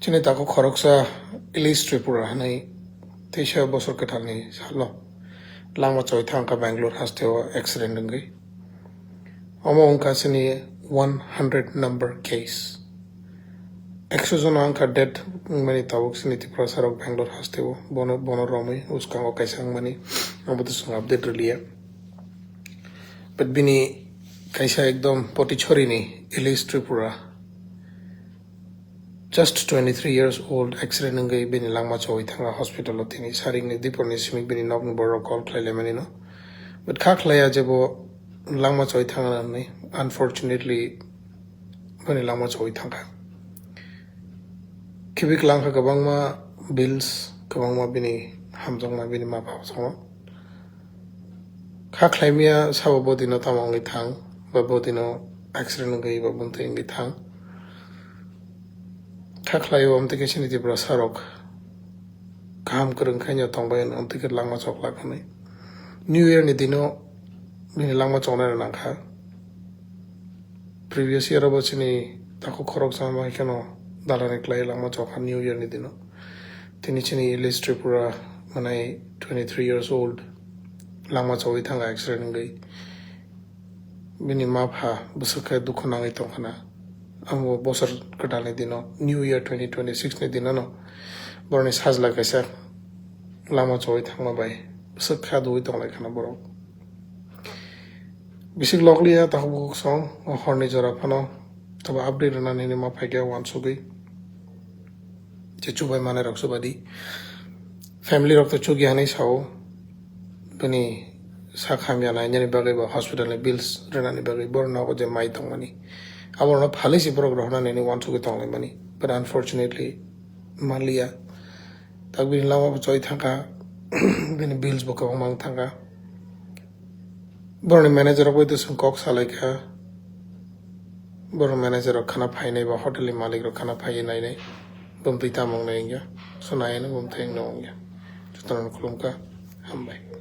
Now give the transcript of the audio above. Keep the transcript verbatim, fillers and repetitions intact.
Chini takhuk khoroksa Ilis Tripura hwnwi teisa bosor kwtalni salo langma choi thangkha Bangalore hasteo accident wngwi. Omo wngkha chini one hundred number case. Ekso jona wngkha death wngmani tabuk chini Tiprasa rok Bangalore hasteo bono, bono romwi uskango kaisa wngmani obo to chwng update rwliya. But bini kaisa ekdom Potichorini Ilis Tripura just twenty-three years old accident wngwi bini langma choi thangkha hospital o tini saringni diporni simi bini nokni borok call khlai laimani no. But kha khlaiya je bo langma choi thangna hwnwi, unfortunately bini langma choi thangkha. Khibik langkha kwbangma bills, kwbangma bini hamjakma bini ma pha songo. Kha khlaimaya sabo bodino tamo wngwi thang, ba bodino accident wngwi ba bumtwi wngwi thang. Kha khlaio amtwi khe chini Tiprasa rok kaham kwrwng khaino tongbai hwnwi amtwi khe langma choklak hwnwi. New Year ni dino bini langma choknai rw nangkha. Previous year o bo chini takhuk khoroksa bai kheno dalani khlai langma chokha New Year ni dino. Tini chini Ilis Tripura manai twenty-three years old langma chogwi thangkha accident wngwi. Bini ma pha bwswk khe dukhu nangwi tongkhana. Amo bosor kwtalni dino New Year twenty twenty-six ni dinono borokni sajla kaisa langma chogwi thangma bai bwswk kha duwi tonglaikha borok. Bisik lokliya takhuk bukhuk song o horni jora phano tabo update rwnani hinwi ma phaikha uansugwi. Je chubai manai rok chubadi. Family rok to chukya hinwi sao. Bini sak hamya nainani bagwi ba hospital ni bills rwnani bagwi borok nogo je mai tongmani. Aborokno phalwi se borok rohornani hinwi uansugwi tonglaimani. But unfortunately manliya. Tak bini lama bo choi thangkha. Bini bills bo kwbangma wng thangkha. Borokni manager rok bai to chwng kok salaikha. Borok manager rok khana phainai ba hotel ni malik rok khana phaiwi nainai. Bumtwi tamo wngnai wngya. So naiya no bumtwi wngno wngya. Jotono khulumkha. Hambai.